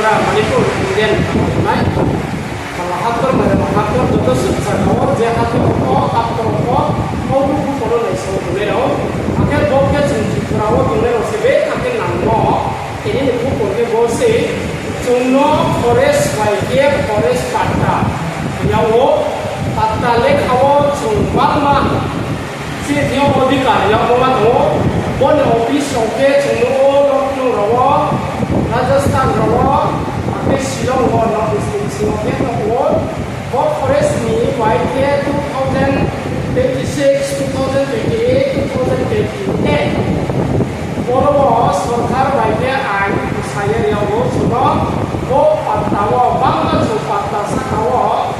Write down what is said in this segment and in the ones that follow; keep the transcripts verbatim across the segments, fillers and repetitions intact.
Manipur Indian nai, Haktor, Haktor joto suh saka wo je Haktor pho, Haktor pho, Moudu pho poro naisao tongnai rao. Akhe bo khe chung Tripura wo tongnai rao se be, akhe nangmo, tini ni khupor khe bo se, chung no forest bai khe forest patta yag ou, patta lekha wo chung bangma chini thing yo odhikar yagmo ma tong ou. Bo ni office rao khe chung nuh ou, Lucknow rao wo, Rajasthan rao wo, akhe Shillong wo, North East ni sing yo khe nuh ou. Bo forest ni bai khe two thousand twenty-six, two thousand twenty-eight, two thousand twenty-nine, boro wo sorkar bai khe ain sa ye ri yag ou chung no. Bo patta wo bangma chung patta saka wo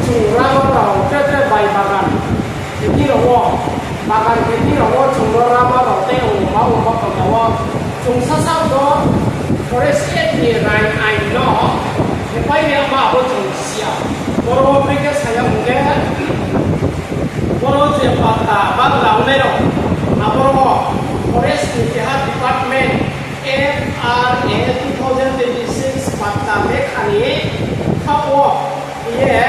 chung rubber rao tre tre bai bagan khe di rao wo, bagan khe di rao wo chung no rubber rao tei ongma ongma patta wo chung sasa no Forest Act ni rain ain no hepai ri yama abo chung si ya. Boro wo brekhe sa ya hing khe, boro je patta bagra ongnai rao, aboro wo forest ni keha department, F R A two thousand twenty-six patta lekha ni khaoh wo ye,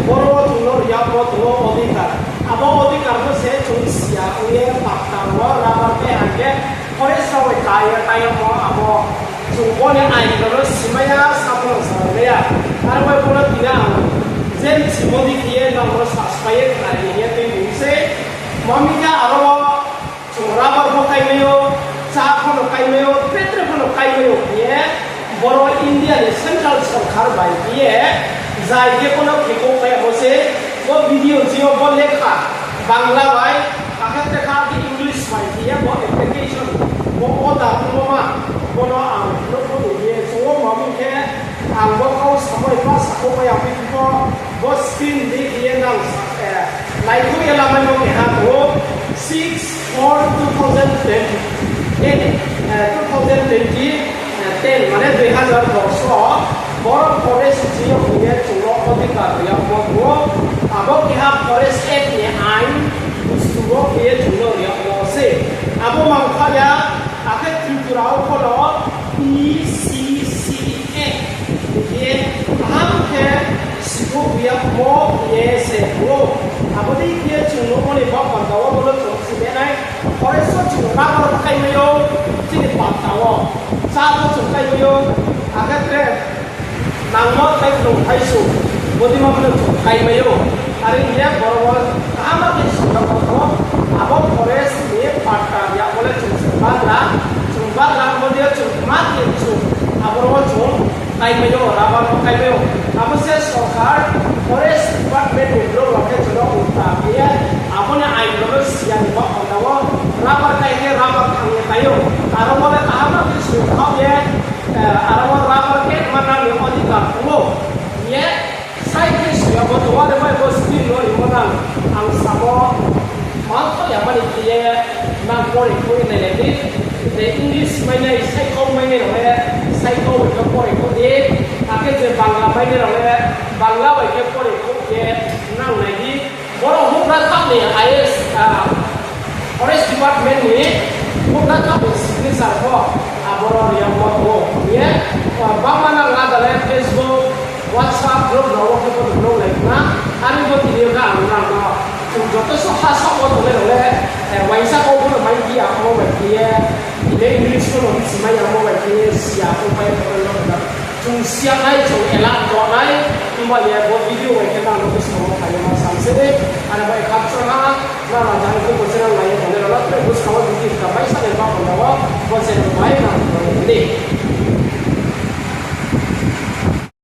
boro wo chung no ri yagmo tong ou odhikar. Abo odhikar no se chung si ya ong ye patta wo rubber tei ain khe forest rao bai ka ye pai yagmo abo chung bo ni ain rao no simai ya, sa pho no sa mai ya. Aro bai bo no tini ang je simo di khe ye nang no saspai ye khnari ye tui ni se. Mami khe aro wo chung rubber pho kaimai ou, chá pho no kaimai ou, tre tre pho no kaimai ou hing ye, boro India ni central sorkar bai khe ye, zai khe bo no khe kouh pai abo se, bo video ching yo bo lekha, Bangla bai, akhe tre kha khe English bai khe ye bo application, bo order ongmo ma, bo no ang phnuh pho tong ye, chung ou mami khe, ang bo kau samai pa sakhouh mai ya phi pho, bo screen di khe ye nang sa, eh, naikhuh ye lamai no keha tong ou, six four two thousand twenty, eh, two thousand twenty, eh, ten, mane dui hazar dos wo, boro forest ching yo khe ye chung no odhikar ri yagmo tong ou, abo keha Forest Act ni ain, bustu wo khe ye chung no ri yagmo se. Abo mangkha ya, akhe Tripura wo pho no E C C Act hing ye kaham khe sikhouh ri yagmo hing ye se tong ou. Abo dei khe ye chung nuhmo ni baoh panda wo bo no chung si de nai, forest wo chung rubber pho kaimai ou, chini patta wo, chá pho chung kaimai ou, akhe tre nangmo thai phrung thai su, bodeima pho no chung kaimai ou. Are hing ye boro wo kaham khe sung yagmo tong ou, abo forest ni patta yagmo le chung se bagra, chung bagra abo dei yo chung ma khe chung, aboro wo chung kaimai ou, rubber pho kaimai ou. Abo se sorkar, forest department ni brouh rao khe chung no ulta khe ye, abo ni ain rao no si ya ni baoh panda wo rubber kai khe rubber thanng ye tai ou. Aro wo le kaham khe sung khaoh ye, eh, aro wo rubber khe ma nang ni odhikar tong ou hing ye, sai khe sung ya bo tong ou, are bai bo screen no rimo nang, ang samo, mangkha ya mani khe ye, nang pore khe nailai di, je English mainai, saikau mainai rao le, saikau bai khe pore khe di, akhe je Bangla mainai rao le, Bangla bai khe pore khe ye, nang nai di, boro houhgra thaoh ni I A S, ah, Forest Department ni houhgra thaoh ni signature pho, aboro ri yagmo tong ou hing ye, ah, bangma nang ada le Facebook, WhatsApp group rao wo khe pho nuh lai khna, are bo tini yo khe ang nang no, chung joto suh ha saoh wo tongnai rao le, eh, uaingsa kau pho no mai di ya mo bai khe ye, ile English pho no bisi mai ya mo bai khe ye, si ya pho pai pho no. Chung si ya nai, chung alert tongnai, himba ye bo video bai khe nang no buskang wo phai ye ma sam se, are bai khakchang ha, nang no jang khe bo channel nai ye tongnai rao le, tre buskang wo video ka bai sa nai ba panda wo, bo channel bai nang no di.